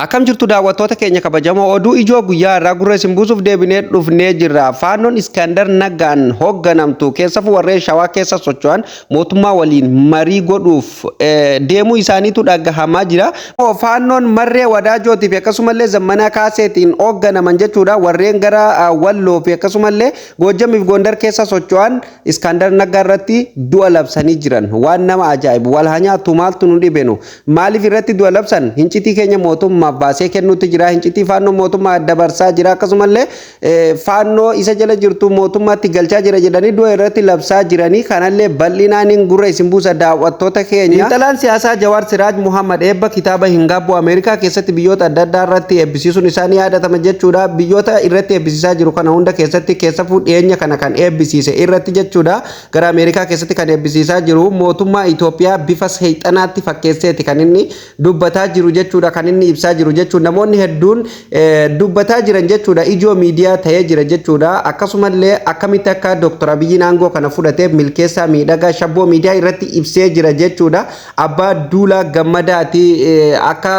Akkam jirtu daawwattoota keenya kabajamoo, oduu ijoo guyyaa irraa gurra isin buusuuf deebinee dhufnee jirra. Faannoon Iskandar Naggaan hoogganamtu keessafuu warreen Shawaa keessa socho'an mootummaa waliin marii godhuuf deemuu isaaniitu dhagahamaa jira. Faannoon Marree Wadaajootii fi akkasumallee Zammanaa Kaaseetiin hoogganaman jechuudha, warreen gara Walloo fi akkasumallee Goojjamii fi Gondar keessa socho'an Iskandar Naggaa irratti du'a labsanii jiran. Waan nama ajaa'ibu, wal haa nyaattu, maaltu nu dhibenu? Maaliif irratti du'a labsan? Hincitii keenya mootummaaf baasee kennuutti jira. Hincitii Faannoo mootummaa dabarsaa jira. Akkasumallee Faannoo isa jala jirtu mootummaatti galchaa jira jedhanii du'a irratti labsaa jiranii. Kanallee bal'inaan gurra isin buusa, daawwattoota keenya. Xiinxalaan siyaasaa Jawaar Siraaj Muhammad eebba kitaaba Hin Gaabbu Ameerikaa keessatti biyyoota adda addaa irratti eebbisiisuun isaanii yaadatama jechuudha. Biyyoota irratti eebbisiisaa jiru kana hunda keessatti, keessafuu dhiyeenya kana kan eebbisiise irratti jechuudha. Gara Ameerikaa keessatti kan eebbisiisaa jiru mootummaa Itoophiyaa bifa seexanaatti fakkeesseeti kan inni dubbataa jiru jechuudha, kan inni ibsaa jiru jechuudha. Namoonni hedduun dubbataa jiran jechuudha, ijoo miidiyaa ta'ee jira jechuudha. Akkasumallee akkamitti akka Dr. Abiyyiin aangoo kana fudhatee milkeessaa miidhagaa shabboo miidiyaa irratti ibsee jira jechuudha. Abbaa Duulaa Gammadaati akka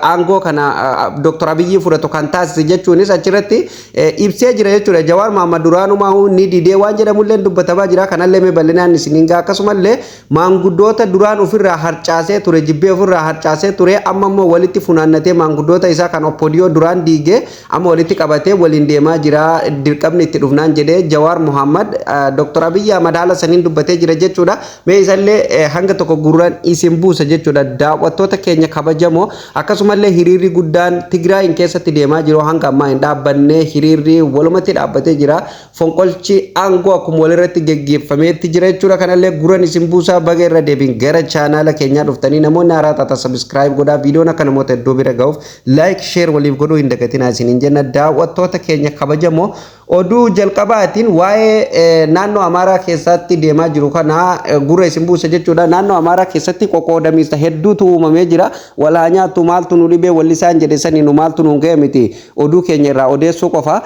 aangoo kana Dr. Abiyyiin fudhatu kan taasise jechuunis achirratti ibsee jira jechuudha. Jawaar Mohaammed duraanumaa ni didee waan jedhamullee dubbatamaa jira. Kanallee mee bal'inaan isiniin ga'a. Akkasumallee maanguddoota duraan ofirraa harcaasee ture, jibbee ofirraa harcaasee ture, amma immoo walitti funaannatee maanguddoota isaa kan OPDO duraan diigee amma walitti qabatee waliin deemaa jira. Dirqamni itti dhufnaan jedhee Jawaar Mohaammed Dr. Abiyyi Ahmad haala saniin dubbatee jira jechuudha. Mee isallee hanga tokko gurraan isin buusa jechuudha, daawwattoota keenya kabajamoo. Akkasumallee hiriirri guddaan Tigraayin keessatti deemaa jiru hanga ammaa hin dhaabbanne, hiriirri walumatti dhaabbatee jira. Fonqolchi aangoo akkuma walirratti geggeeffameetti jira jechuudha. Kanallee gurran isin buusaa. Baga irra deebiin gara chaanaala keenyaa dhuftanii, namoonni haaraa taatan subscribe godhaa, viidiyoon akka namoota hedduu bira ga'uuf like, share waliif godhuu hin dagatinaa isiniin jenna, daawwattoota keenya kabajamoo. Oduu jalqabaatiin waa'ee naannoo Amaaraa keessatti deemaa jiru kana gurra isin buusa jechuudha. Naannoo Amaaraa keessatti qoqqoodamiinsa hedduutu uumamee jira. Wal haa nyaattu, maaltu nu dhibee, wallisaan jedhe sanii nu maaltu nu ga'e miti. Oduu keenya irraa odeessuu qofa.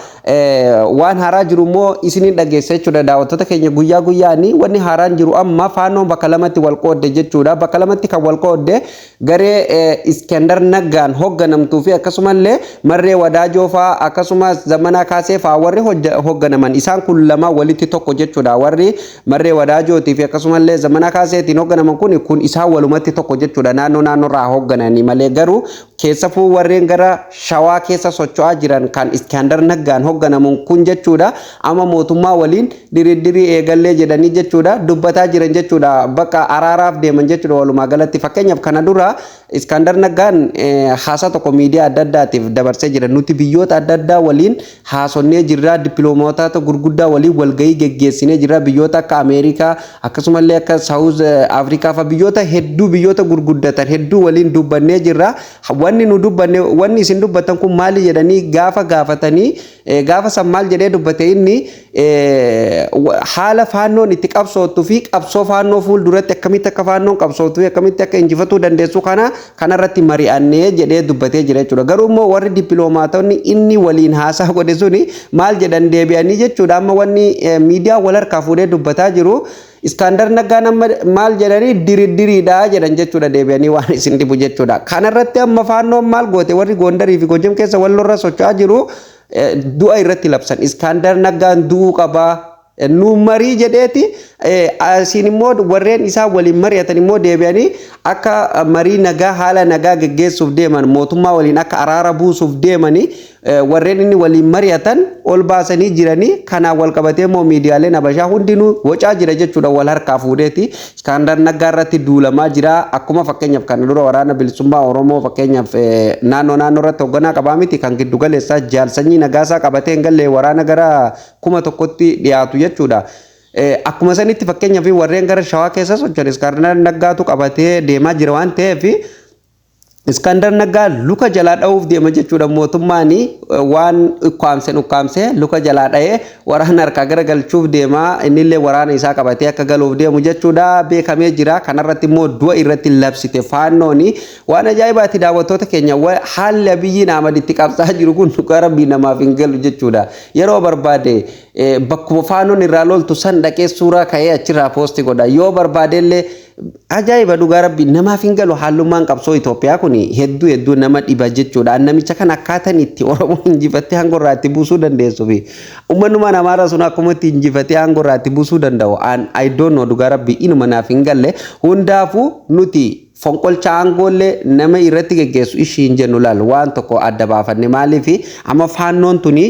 Waan haaraa jiru immoo isiniin dhageessa jechuudha. Daawwattoota keenya, guyyaa guyyaanii wanni haaraan jiru amma Faannoon bakka lamatti wal qoodde jechuudha. Bakka lamatti kan wal qoodde garee Iskandar Naggaan hoogganamtuu fi akkasumallee Marree Wadaajoo fa'aa akkasumas Zamanaa Kaasee fa'aa warri hoogganaman, isaan kun lama walitti tokko jechuudha. Warri Marree Wadaajootii fi akkasumallee Zamanaa Kaaseetiin hoogganaman kun isaan walumatti tokko jechuudha. Naannoo naannoorraa hooggananii malee, garuu keessafuu warreen gara Shawaa keessa socho'aa jiran kan Iskandar Naggaan hoogganaman kun jechuudha. Amma mootummaa waliin diriddirii eegallee jedhanii jechuudha dubbataa jiran jechuudha, bakka araaraaf deeman jechuudha walumaa galatti. Fakkeenyaaf kana dura Iskandar Naggaan haasaa tokko miidiyaa adda addaatiif dabarsee jira. Nuti biyyoota adda addaa waliin haasonnee jirra, dippiloomaatota gurguddaa waliin walgahii geggeessinee jirra, biyyoota akka Ameerikaa akkasumallee akka Saawuz Afrikaa fa biyyoota hedduu, biyyoota gurguddatan hedduu waliin dubbannee jirra. Wanni nu dubbanne, wanni isin dubbattan kun maali jedhanii gaafa gaafatanii, gaafa san maal jedhee dubbate inni? Haala Faannoon itti qabsoottu fi qabsoo Faannoo fuulduratti akkamitti akka Faannoon qabsoottu fi akkamitti akka injifatuu dandeessu kana kanarratti mari'annee jedhee dubbatee jira jechuudha. Garuu immoo warri dippiloomaatonni inni waliin haasaa godhe suni maal jedhan deebi'anii jechuudha? Amma wanni miidiyaa wal harkaa fuudhee dubbataa jiru, Iskaandar Naggaan amma maal jedhanii, diriddiriidha jedhan jechuudha deebi'anii, waan isin dhibu jechuudha. Kanarratti amma Faannoon maal goote? Warri Gondarii fi Gojjam keessa Wallorra socho'aa jiru du'a irratti labsan. Iskaandar Naggaan du'uu qabaa. Nu marii jedheeti asiin immoo warreen isaa waliin mari'atan immoo deebi'anii akka marii nagaa, haala nagaa geggeessuuf deeman, mootummaa waliin akka araara buusuuf deemanii warreen inni waliin mari'atan ol baasanii jiranii. Kanaan wal qabatee immoo miidiyaaleen Habashaa hundinuu wocaa jira jechuudha, wal harkaa fuudheeti Iskaandar Naggaa irratti duulamaa jira. Akkuma fakkeenyaaf kana dura Waraana Bilisummaa Oromoo fakkeenyaaf naannoo naannoo irratti hoogganaa qabaa miti, kan giddu galeessaa Jaal Sanyii Nagaasaa qabatee hin galle waraana gara 1000tti dhiyaatu jechuudha. Akkuma sanitti fakkeenyaaf warreen gara Shawaa keessa socho'an Iskaandar Naggaatu qabatee deemaa jira waan ta'eef, Iskandar Naggaa luka jalaa dha'uuf deema jechuudha. Mootummaan waan ukkaamseen ukkaamsee luka jalaa dha'ee waraana harkaa gara galchuuf deema. Innillee waraana isaa qabatee akka galuuf deemu jechuudha beekamee jira. Kanarratti immoo du'a irratti labsite Faannooni. Waan ajaa'ibaati, daawwattoota keenya. Haalli Abiyyiin Ahmad itti qabsaa jiru kun dhugaa Rabbii namaaf hin galu jechuudha. Yeroo barbaade bakkuma Faannoon irraa loltu san dhaqee suuraa ka'ee achirraa post godha. Yoo barbaadellee ajaa'iba, dhugaa rabbi namaaf hin galu. Hallummaan qabsoo Itoophiyaa kun hedduu hedduu nama dhiba jechuudha. Namicha kan akkaataan itti Oromoo injifattee aangoo irraa itti buusuu dandeessuu fi uummannumaan Amaaraa sun akkuma itti injifatee aangoo irraa itti buusuu danda'u. I don't know, dhugaa rabbi inuma naaf hin galle. Hundaafuu nuti fonqolcha aangoollee nama irratti geggeessu ishii hin jennu. Laal, waan tokko adda baafanne. Maaliif amma Faannoon tuni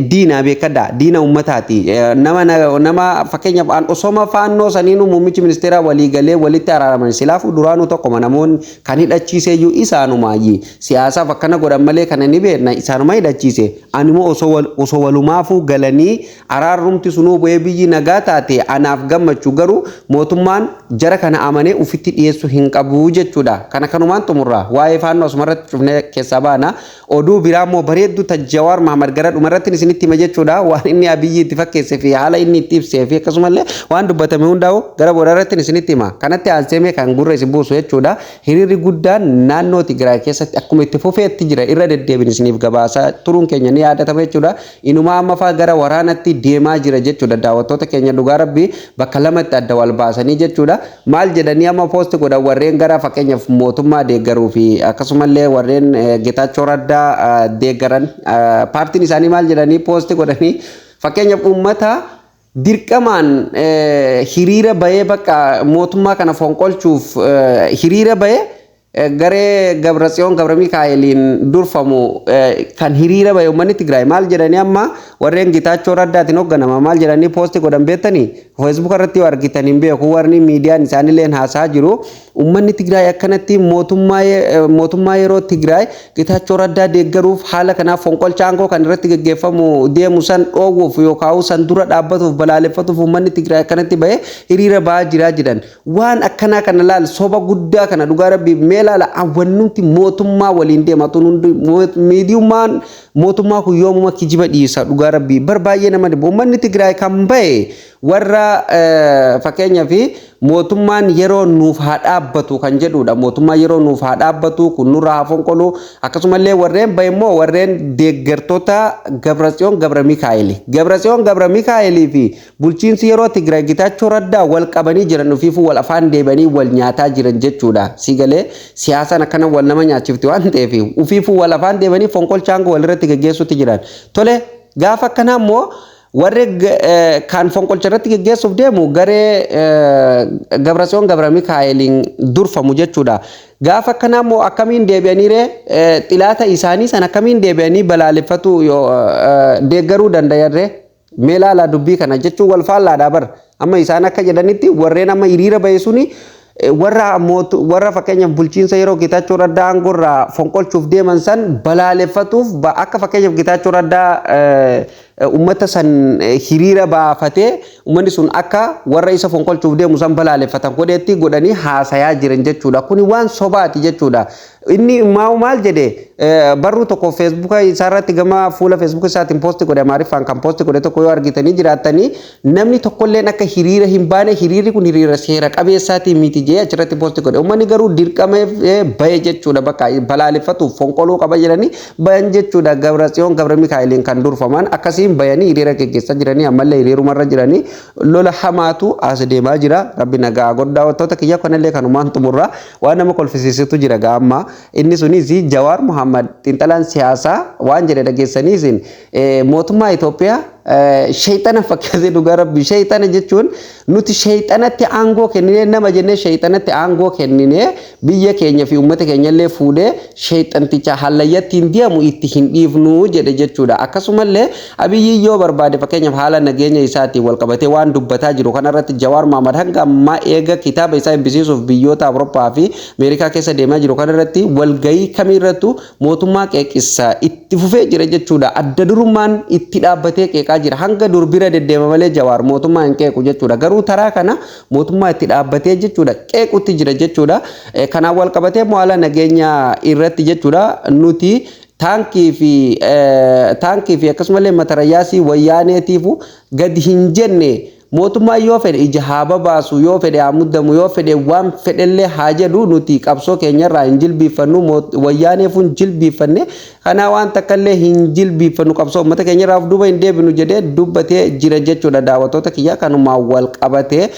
diina beekadha, diina ummataati. Nama fakkeenyaaf osoma Faannoo saniinuu muummichi ministeeraa walii galee walitti araaraman, silaafuu duraanuu tokkoma. Namoonni kan hidhachiise iyyuu isaanumaayi. Siyaasaaf akkana godhan malee kana ni beekna, isaanuma hidhachiise. Animmoo osoo walumaafuu galanii araarrumti sunuu bu'ee biyyi nagaa taate anaaf gammachuu. Garuu mootummaan jara kana amanee ufitti dhiyeessuu hin qabu jechuudha. Kana kanumaan xumurra. Waa'ee Faannoo asumarratti cufnee keessaa baana. Oduu biraa immoo bareedduu Jawaar Mahamad gara dhumarratti isinitti hima jechuudha. Waan inni Abiyyi itti fakkeessee fi haala inni itti ibsee fi akkasumallee waan dubbatame hundaa'u gara boodarratti isinitti hima. Kanatti aanseemee kan gurra isin buusu jechuudha. Hiriirri guddaan naannoo Tigraay keessatti akkuma itti fufeetti jira. Irra deddeebiin isiniif gabaasaa turuun keenya ni yaadatama jechuudha. Inumaa amma fa'aa gara waraanatti deemaa jira jechuudha. Daawwattoota keenya, dhugaa rabbi bakka lamatti adda wal baasanii jechuudha. Maal jedhanii amma post godhan? Warreen gara fakkeenyaaf mootummaa deeggaruu fi akkasumallee warreen Getaachoo Raddaa deeggaran, paartiin isaanii maal jedhanii post godhanii? Fakkeenyaaf uummata dirqamaan hiriira bahee bakka mootummaa kana fonqolchuuf hiriira bahee, garee Gabratsiyoon Gabra Mikaa'eliin durfamu kan hiriira bahe, uummanni Tigraay maal jedhanii, amma warreen Gitaachoo Raddaatiin hoogganama maal jedhanii post godhan beektanii? Facebook irratti yoo argitan hin beeku, warri miidiyaan isaaniillee haasaa jiru. Uummanni Tigraay akkanatti mootummaa yeroo Tigraay Gitaachoo Raddaa deeggaruuf haala kanaaf fonqolcha aangoo kan irratti gaggeeffamu deemu san dhoowwuuf yookaan san dura dhaabbatuuf, balaaleffatuuf uummanni Tigraay akkanatti bahee hiriira bahaa jiraa jedhan. Waan akkanaa kana laal, soba guddaa kana, dhugaa rabbi mee laala. Wannumti mootummaa waliin deematu hundi, miidiyummaan mootummaa kun yoomuma kijiba dhiisa? Dhugaa rabbii bar baay'ee nama dhibu. Uummanni Tigraay kan bahe warra fakkeenyaaf mootummaan yeroo nuuf haa dhaabbatu kan jedhudha. Mootummaan yeroo nuuf haa dhaabbatu, kun nurraa haa fonqolu. Akkasumallee warreen bahe immoo warreen deeggartoota Gabratsiyoon Gabra Mikaa'eli. Gabratsiyoon Gabra Mikaa'elii fi bulchiinsi yeroo Tigraay Gitaachoo Raddaa wal qabanii jiran, ofiifuu wal afaan deebanii wal nyaataa jiran jechuudha. Si galee? Siyaasaan akkana wal nama nyaachifti waan ta'eef ofiifuu wal afaan deebanii fonqolcha aangoo walirratti geggeessuutti jiran. Tole, gaafa akkanaa immoo warri kan fonqolcha irratti geggeessuuf deemu garee Gabratsiyoon Gabra Mikaa'eliin durfamu jechuudha. Gaafa akkanaa immoo akkamiin deebi'anii xilaata isaanii san akkamiin deebi'anii balaaleffatu, deeggaruu danda'anree? Mee ilaalaa dubbii kana jechuun wal faallaadha bar. Amma isaan akka jedhanitti warreen amma hiriira bahe suni warra fakkeenyaaf bulchiinsa yeroo Getaachoo Raddaa aangoo irraa fonqolchuuf deeman san balaaleffatuuf, akka fakkeenyaaf Getaachoo Raddaa uummata san hiriira baafatee uummanni sun akka warra isa fonqolchuuf deemu san balaaleffatan godheetti godhanii haasayaa jiran jechuudha. Kuni waan sobaati jechuudha. Inni maal jedhe? Barruu tokko Facebooka isaarratti, gama fuula Facebooka isaatiin post godhe, Amaariffaan kan post godhe tokko yoo argitanii jiraattanii, namni tokkolleen akka hiriira hin baane, hiriirri kun hiriira seera qabeessaatii miti jee achirratti post godhe. Uummanni garuu dirqama bahe jechuudha. Bakka balaaleffatuuf fonqoluu qaba jedhanii bayan jechuudha. Gabratsiyoon Gabra Mikaa'eliin kan durfaman akkasiin bayanii hiriira geggeessaa jiranii, ammallee hiriirumarra jiranii, lola hamaatu as deemaa jira. Rabbi nagaa godhu. Daawwattoota kiyya, kanallee kanumaan xumurra. Waan nama kolfisiisutu jira gaamma. Inni sunis Jawaar Muhammad, xiinxalaan siyaasaa, waan jedhe dhageessanii isin. Mootummaa Itoophiyaa sheexana fakkaatee, dhugaa rabbi sheexana jechuun nuti sheexanatti aangoo kenninee, nama jennee sheexanatti aangoo kenninee biyya keenya fi uummata keenya illee fuudhee sheexanticha hallayyatti hin deemu itti hin dhiifnu jedhe jechuudha. Akkasumallee Abiyyi yoo barbaade fakkeenyaaf haala nageenya isaatiin wal qabatee waan dubbataa jiru kanarratti Jawaar Mohaammed hanga ammaa eega kitaaba isaa eebbisiisuuf biyyoota Awurooppaa fi Ameerikaa keessa deemaa jiru kanarratti walgahii kamiirrattu mootummaa qeeqissa itti fufee jira jechuudha. Adda durummaan itti dhaabbatee qeeqaa jira. Hanga dur bira deddeema malee Jawaar mootummaa hin qeequ jechuudha. Garuu taraa kana mootummaa itti dhaabbatee jechuudha qeequtti jira jechuudha. Kanaan wal qabatee immoo haala nageenya irratti jechuudha nuti taankii fi akkasumallee matarayyaasii wayyaaneetiifu gadi hin jenne. Mootummaan yoo fedhe ija haa babaasu, yoo fedhe haa muddamu, yoo fedhe waan fedhellee haa jedhu, nuti qabsoo keenyarraa hin jilbiiffannu, wayyaaneef hin jilbiiffanne, kanaa waan takkallee hin jilbiiffannu, qabsoo uummata keenyarraa of duuba hin deebinu jedhee dubbatee jira jechuudha. Daawwattoota kiyya, kanumaan wal qabatee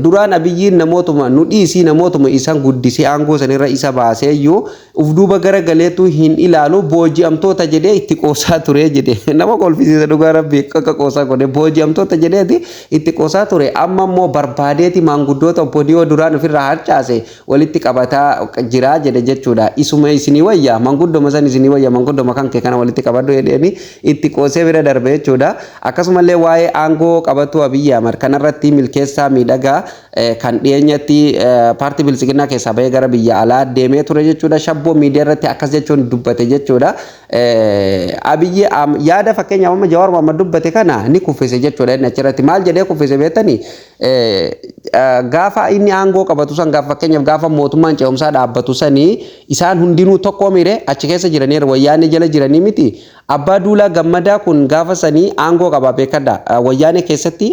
duraan Abiyyiin namootuma nu dhiisii, namootuma isaan guddisee aangoo sanirra isa baasee iyyuu uf duuba gara galeetu hin ilaalu, booji'amtoota jedhee itti qoosaa ture jedhe. Nama kolfisiisa dhugaa rabbi, akka qoosaa godhe, booji'amtoota jedheeti itti qoosaa ture. Amma immoo barbaadeeti maanguddoota OPDO duraan ofirraa harcaase walitti qabataa jira jedhe jechuudha. Isuma isinii wayya, maanguddoma san isinii wayya, maanguddoma kan kee kana walitti qabadhu jedheeni itti qoosee bira darbe jechuudha. Akkasumallee waa'ee aangoo qabatu Abiyyi Ahmad kanarratti Milkeessaa Miidhagaa kan dhiyeenyatti paartii Biltsiginnaa keessaa bahee gara biyya alaa deemee ture jechuudha. Shabboo miidiyaa irratti akkas jechuun dubbate jechuudha. Abiyyi yaada fakkeenyaaf amma Jawaar Mohammad dubbate kana ni kuffise jechuudha. Inni achirratti maal jedhee kuffise beektanii? Gaafa inni aangoo qabatu san, gaafa fakkeenyaaf gaafa mootummaan ce'umsaa dhaabbatu sanii, isaan hundinuu tokko miire achi keessa jiranii wayyaanee jala jiranii miti. Abbaa Duulaa Gammadaa kun gaafa sanii aangoo qaba, beekadha. Wayyaanee keessatti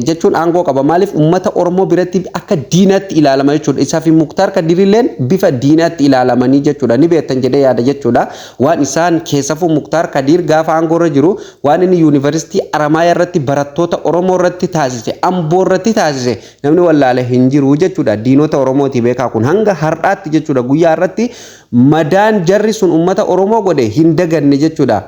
jechuun aangoo qaba. Maaliif? Uummata Oromoo biratti akka diinaatti ilaalama jechuudha. Isaa fi Muktaar Kadirilleen bifa diinaatti ilaalamanii jechuudha. Ni beektan jedhee yaada jechuudha. Waan isaan keessafuu Muktaar Kadiir gaafa aangoo irra jiru waan inni yuunivarsiitii Aramaayaa irratti barattoota Oromoo irratti taasise, Amboo irratti taasise, namni wallaale hin jiru jechuudha. Diinota Oromooti beekaa kun hanga har'aatti jechuudha. Guyyaa irratti madaan jarri sun uummata Oromoo godhe hin daganne jechuudha.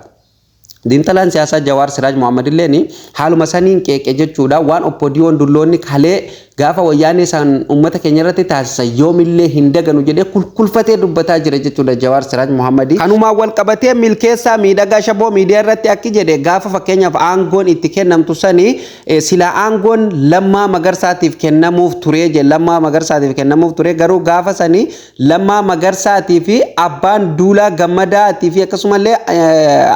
Xiinxalaan siyaasaa Jawaar Siraaj Mohaammed illeen haaluma saniin qeeqe jechuudha. Waan OPDOn dulloonni kalee gaafa wayyaanee isaan uummata keenya irratti taasisan yoomillee hin daganu jedhee kulkulfatee dubbataa jira jechuudha Jawaar Siraaj Mohaammed. Kanumaan wal qabatee Milkeessaa Miidhagaa Shaboo miidiyaa irratti akki jedhe: gaafa fakkeenyaaf aangoon itti kennamtu sanii silaa aangoon Lammaa Magarsaatiif kennamuuf ture jedhe. Lammaa Magarsaatiif kennamuuf ture, garuu gaafa sanii Lammaa Magarsaatii fi Abbaan Duulaa Gammadaatii fi akkasumallee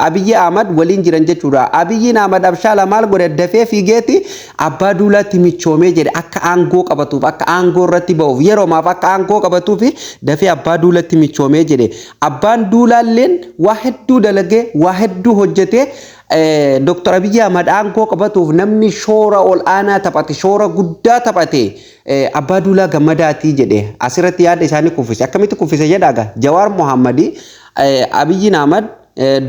Abiyyi Ahmad waliin jiran jechuudha. Abiyyiin Ahmad Abshaala maal godhe? Dafee fiigeeti Abbaa Duulaatti michoomee jedhe. Akka aangoo qabatuuf, akka aangoo irratti ba'uuf, yeroomaaf akka aangoo qabatuuf dafee Abbaa Duulatti michoomee jedhe. Abbaan Duulaalleen waa hedduu dalagee, waa hedduu hojjetee, Dr. Abiyyi Ahmad aangoo qabatuuf namni shoora ol aanaa taphate, shoora guddaa taphate Abbaa Duulaa Gammadaatii jedhe. Asirratti yaada isaanii kuffise. Akkamitti kuffise jedhaaga? Jawaar Mohammadi Abiyyiin Ahmad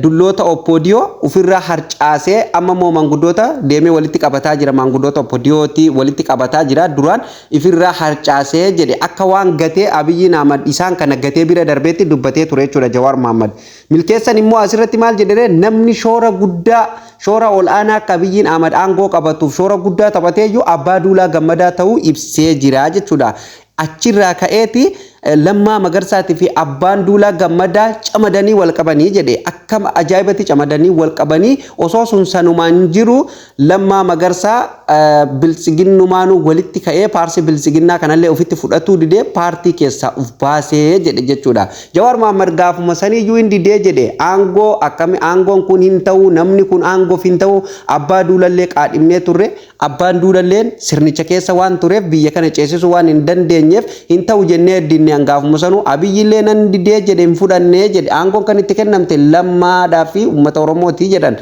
dulloota OPDO ofirraa harcaasee amma immoo maanguddoota deemee walitti qabataa jira. Maanguddoota OPDOoti walitti qabataa jira. Duraan ifirraa harcaasee jedhe, akka waan gatee Abiyyiin Ahmad isaan kana gatee bira darbeetti dubbatee ture jechuudha Jawaar Mohammad. Milkeessan immoo asirratti maal jedhee? Namni shoora guddaa, shoora ol aanaa akka Abiyyiin Ahmad aangoo qabatuuf shoora guddaa taphatee iyyuu Abbaa Duulaa Gammadaa ta'uu ibsee jira jechuudha. Achirraa ka'eeti Lammaa Magarsaatii fi Abbaan Duulaa Gammadaa camadanii wal qabanii jedhe. Akkam ajaa'ibatti camadanii wal qabanii! Osoo sun sanumaan jiru Lammaa Magarsaa biltsiginnumaanuu walitti ka'ee paartii biltsiginnaa kanallee ofitti fudhatuu didee paartii keessaa uf baasee jedhe jechuudha. Jawaar Mohammad gaafuma saniyyuu hin didee jedhe. Aangoo akkami? Aangoon kun hin ta'u, namni kun aangoof hin ta'u. Abbaa Duulallee qaadhimnee turre, Abbaan Duulalleen sirnicha keessa waan tureef biyya kana ceesisuu waan hin dandeenyeef hin ta'u jennee dinne hangaafuma sanuu. Abiyyillee nan didee jedhe, hin fudhannee jedhe, aangoon kan itti kennamte Lammaadhaa fi uummata Oromooti jedhan.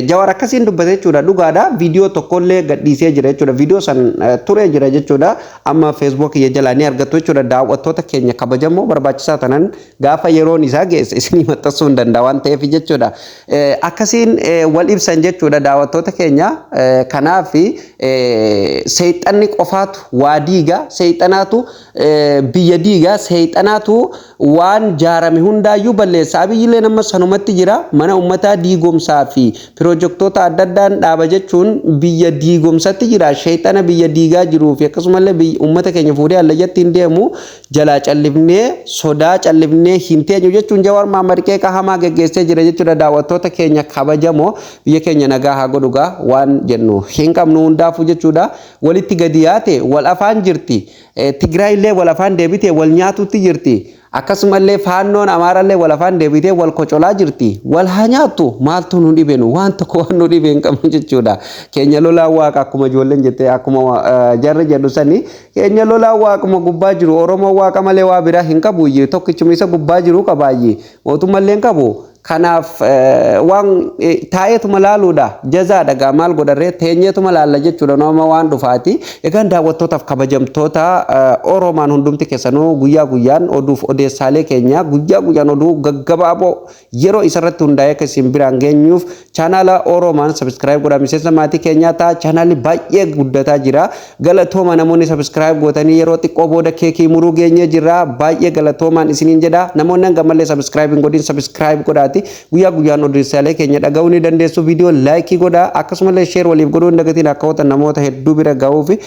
Jawaar akkasiin dubbate jechuudha. Dhugaadha, viidiyoo tokkollee gadhiisee jira jechuudha. Viidiyoo san turee jira jechuudha. Amma Facebook kiyya jalaa ni argattu jechuudha. Daawwattoota keenya kabajamoo, barbaachisaa tanan gaafa yeroon isaa geesse isinii maxxansuu hin danda'a waan ta'eef jechuudha. Akkasiin wal ibsan jechuudha, daawwattoota keenya. Kanaaf seexanni qofaatu waa diiga, seexanaatu biyya diiga, seexanaatu waan jaarame hundaayyuu balleessa. Abiyyillee nama sanumatti jira. Mana uummataa diigomsaa fi pirojektoota adda addaan dhaaba jechuun biyya diigomsatti jira. Sheexana biyya diigaa jiruu fi akkasumallee uummata keenya fuudhee allayyatti hin deemu jalaa callifnee, sodaa callifnee hin teenyu jechuun Jawaar Mohammad qeeqa hamaa geggeessee jira jechuudha. Daawwattoota keenya kabajamoo, biyya keenya nagaa haa godhugaa waan jennu hin qabnu hundaafuu jechuudha. Walitti gadi yaate wal afaan jirti. Tigraay illee wal afaan deebitee wal nyaatutti jirti. Akkasumallee Faannoon Amaarallee wal afaan deebitee wal kocolaa jirti. Wal haa nyaattu, maaltu nu dhibenu? Waan tokko waan nu dhibe hin qabnu jechuudha. Keenya lolaa waaqa, akkuma ijoolleen jettee, akkuma jarri jedhu sani, keenya lolaa waaquma gubbaa jiru. Oromoo waaqa malee waa biraa hin qabu. Tokkichuma isa gubbaa jiru qabaayyi. Mootummallee hin qabu. Kanaaf waan taa'eetuma laaluudha. Jazaadha gaa, maal godharree, teenyeetuma laalla jechuudha nama waan dhufaati. Egaan daawwattootaaf kabajamtoota Oromaan hundumti keessanuu, guyyaa guyyaan oduuf odeessaalee keenya, guyyaa guyyaan oduu gaggabaaboo yeroo isarratti hundaa'ee akka isin biraan geenyuuf chaanaala Oromaan subscribe godhaa, miseensa maatii keenyaa ta'a. Chaanaalli baay'ee guddataa jira. Galatooma namoonni subscribe gootanii, yeroo xiqqoo booda keekii muruu geenyee jirra. Baay'ee galatoomaan isiniin jedha. Namoonni hanga mallee subscribe hin godhin, subscribe godhaati. Guyyaa guyyaan odeessaalee keenya dhaga'uu ni dandeessu. Viidiyoo like godhaa, akkasumallee share waliif godhuu hin dagatiin, akka namoota hedduu bira ga'uufi.